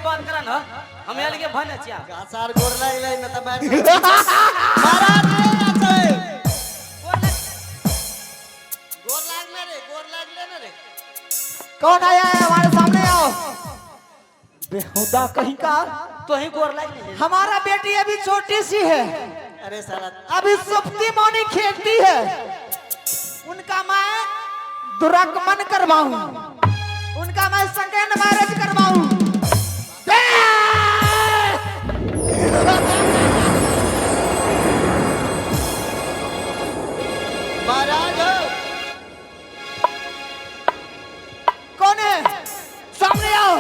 बात करा ना हम अलगे भने छिया। गाछार गोर लागि गेलै न त मारि महाराज रे नाचै। गोर लाग। गोर लागले रे, गोर लागले न रे। कौन आया है हमारे सामने? आओ बेहुदा कहीं का। तो ही गोर लाग ले। हमारा बेटी अभी छोटी सी है, अरे साला अभी सुप्ती मौनी खेलती है। उनका मैं दुरागमन करवाऊं, उनका मैं सेकेंड मैरिज करवाऊं। महाराज हो। कौन है? सामने आओ।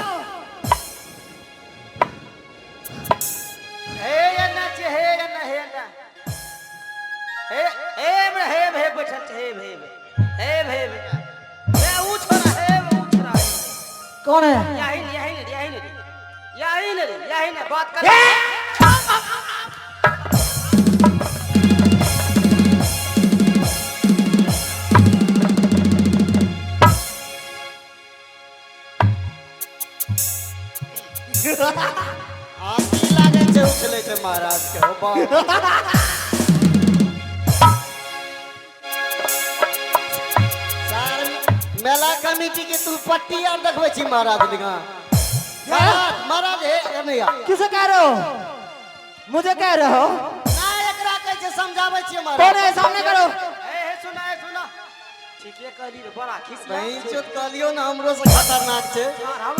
हे एना छे, हे एना, हे एना, हे हे हे हे बैठल छे, हे हे हे हे हे ऊ छोरा, हे ऊ छोरा। कौन है? यही ने, यही ने, यही ने, यही ने, यही ने बात कर। आ की लागै छै उछलै छै महाराज के हो बाप। सार मेला कमिटी के तू पट्टी आर देखबै छी महाराज लिगा। महाराज महाराज हे एने आ। किसे कह रहे हो? मुझे कह रहे हो? ना एकरा कहै छै, समझाबै छियै कौन महाराज। है? सामने करो। हे हे सुना, हे सुना, ठीके कहली रे, बड़ा खिस। बहिन चोत कहलियो ना, हमरो से खतरनाक छै।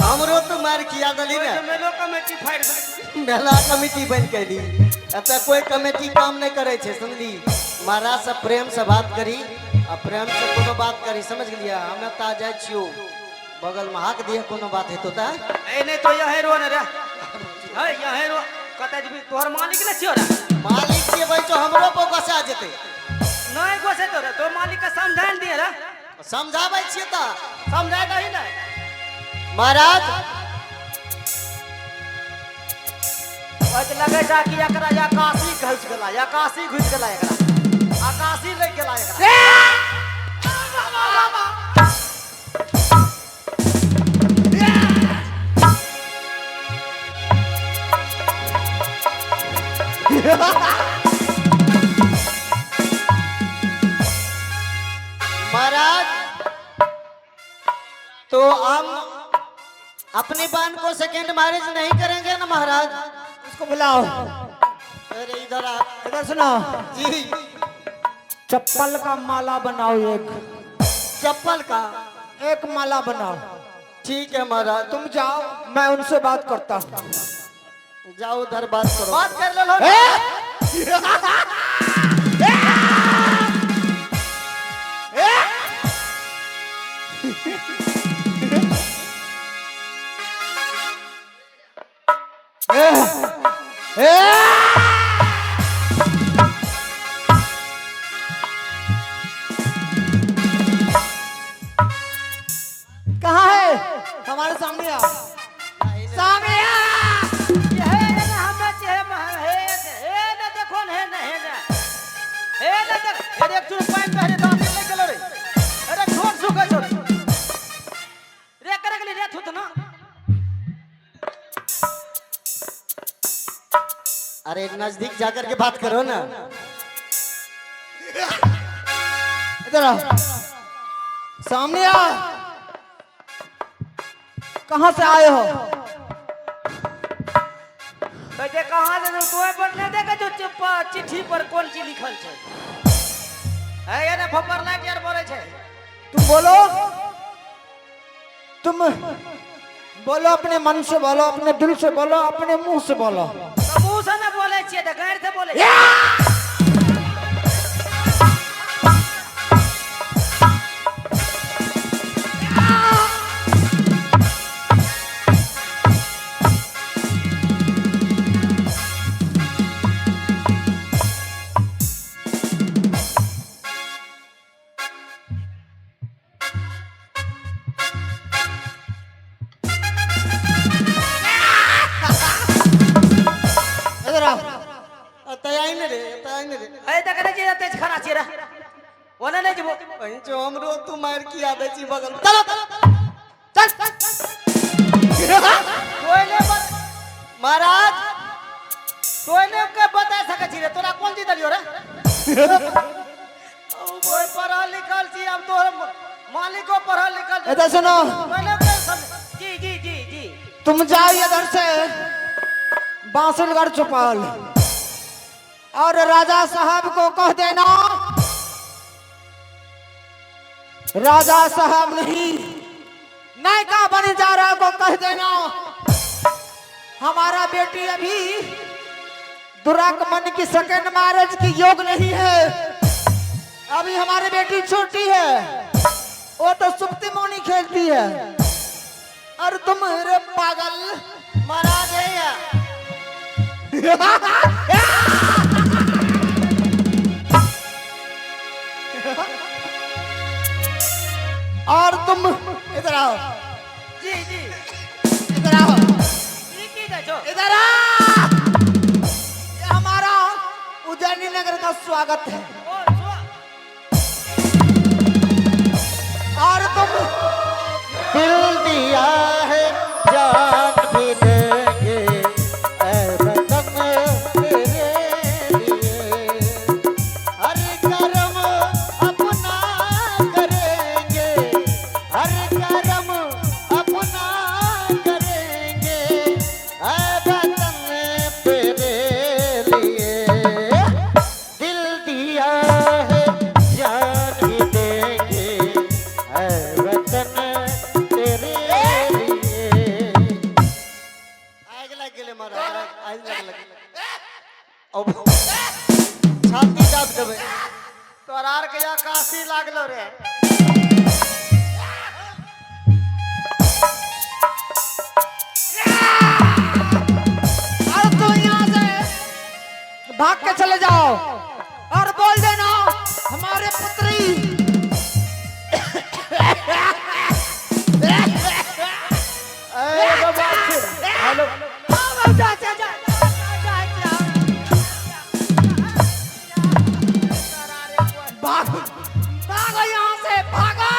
हमरो तू मार खिया देली ने। मेलो कमेटी फाड़ि देलकै। मेला कमिटी बनि गेली। एतऽ कोई कमेटी काम नहि करै छै, समझली? महाराज से प्रेम से बात करी आ प्रेम से कोनो बात करी, समझ गेलियै? हमे ता जाइ छियौ बगल में, हाक दिए, कोनो बात हेतौ तऽ। ए नहीं तो यहीं रो ने रे, है यहीं रो। कतऽ जेबही? तोहर मालिक ने छियो रे? मालिक छियै बहिन, हमरो पर गोसा जेतै। नहीं गोसे तो रे, तो मालिक के समझान दिए रे। समझाबै छियै तऽ। समझाय दही ने। महाराज। ओहि तऽ लगै छै कि एकरा आकाशी घुसि गेला, आकाशी घुसि गेला एकरा, आकाशी लागि गेला एकरा। महाराज, तो हम अपनी बहन को सेकेंड मैरिज नहीं करेंगे ना महाराज? उसको बुलाओ। अरे इधर आ। इधर सुनो। जी। चप्पल का माला बनाओ एक। चप्पल का? एक माला बनाओ। ठीक है महाराज। तुम जाओ, मैं उनसे बात करता हूँ। जाओ उधर बात करो। बात कर लेलो। ए! ए! ए! कहाँ है? हमारे सामने आओ, सामने आ। हे ने हमरा छे, हे हे ने देखो ने, हे ने, हे ने, हे ने देख। हे देख, चुन पाइन पहले दांत लग गेलो रे। अरे छोट सुकै छो रे, रे करे गेली रे थुत ना। अरे नजदीक जाकर के बात करो ना। इधर आओ, सामने आ। कहाँ से आए हो? कहै कहाँ से तोय पर नहि देखै छौ चिट्ठी पर कोन चीज लिखल छै? हे ये ने फपर लाइट यार बोलै छै। तुम बोलो, तुम बोलो, अपने मन से बोलो, अपने दिल से बोलो, अपने मुंह से बोलो। तऽ मुँह से ने बोलै छियै तऽ गारि से बोलै छियै। इधर आओ। एतऽ आइ ने रे, एतऽ आइ ने रे। हे देखै नहि छियै, एते खड़ा छियै रे, ओने नहि जेबो। बहिन चो, हमरो तू मार किया दै छी बगल में। चलो। चल। कोई नहि महाराज तोय ने के बता सकै छी रे, तोरा कोन चीज देलियो रे? ओय पढ़ल लिखल छी, अब तोहर मालिको पढ़ल लिखल छै। इधर सुनो। तोय के जी जी जी जी। तुम जाओ इधर से बांसुलगढ़ चौपाल और राजा साहब को कह देना, राजा साहब नहीं नायका बंजारा को कह देना, हमारा बेटी अभी दुरागमन की सेकंड मैरिज की योग नहीं है, अभी हमारी बेटी छोटी है, वो तो सुप्ति मोनी खेलती है, और तुम रे पागल। महाराज है या और तुम इधर आओ, जी जी। इधर आओ, ई की कहै छौ? इधर आओ। ये हमारा उज्जैनी नगर का स्वागत है। ओ और तुम दिल दिया है जान भी देंगे ऐ वतन तेरे लिए, हर कर्म अपना करेंगे, हर कर्म अपना करेंगे ऐ वतन तेरे लिए, दिल दिया है जान भी देंगे ऐ वतन तेरे लिए। आग लग गेलै महाराज, आग लग गेलै। अब छाती दाब देबै। तोरा आर के काशी लागलो रे। और तुम यहाँ से भाग के चले जाओ और बोल देना हमारे पुत्री ए बाबा हेलो। आओ, जा, जा, जा, जा, जा। भागो, भागो यहाँ से, भागो।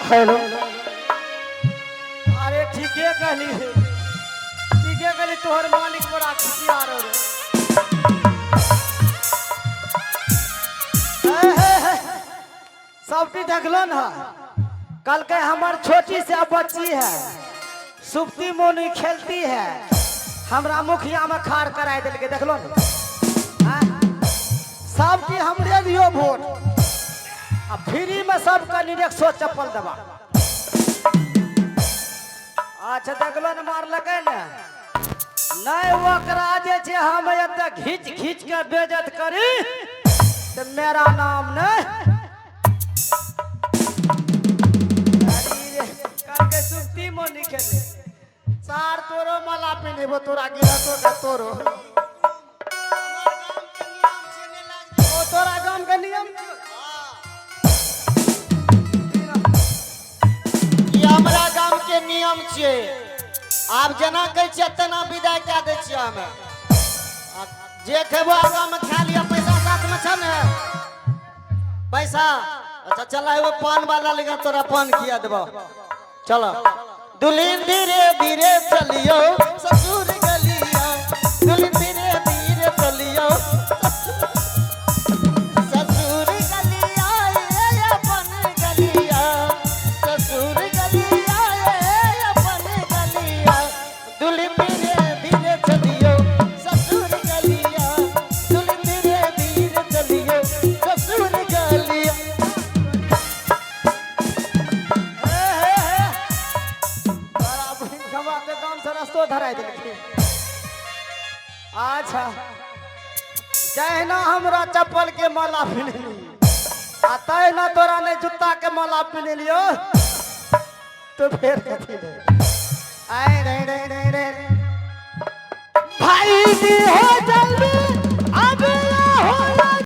हेलो। अरे ठीके कहली, ठीके कहली, तोहर मालिक बड़ा खुशी आ रहो रे। हे, हे, हे, सब चीज देखलो ना, कल के हमार छोटी से बच्ची है, सुप्ती मोनी खेलती है, हमरा मुखिया में खार कराए दिलके, देखलो ना? सब चीज हमरे दियो वोट, आ फ्री में सबका निरेक 100 चप्पल दबा। अच्छा देखलो न मारलकै ने, नहीं ओकरा जे छै हम एतऽ घीच घीच के बेइज्जत करी तऽ मेरा नाम नहीं। कल के सुप्ती मोनी खेले सार तोरो माला पिन्हेबो, तोरा गिरतो के तोरो। ओ तोरा गाम के नियम ई हमरा गाम के नियम छियै, आब जेना कहै छियै तेना विदाई कए दै छियै हमे। आ जे खेबो आगाँ में खा लिअ, पैसा साथ में छ ने पैसा? अच्छा चल, एगो पान वाला लेगा, तोरा पान खिया देबो। चलो दुल्हन धीरे धीरे चलियो ससुर गलिया, दुल्हन धीरे धीरे चलियो ससुर गलिया, ए अपन गलिया, ससुर गलिया, ए अपन गलिया, दुल्हन धीरे धीरे चलियो ससुर गलिया, दुल्हन धीरे धीरे चलियो ससुर गलिया। हे, हे, हे। तोरा बहिन खमा के गाम से रस्तो धराय देलखिन। अच्छा जहिना हमरा चप्पल के माला पिन्हली आ तहिना तोरा नहि जूता के माला पिन्हलियो तो फेर कथी रे? आय रे रे रे रे भाई जी हो जा।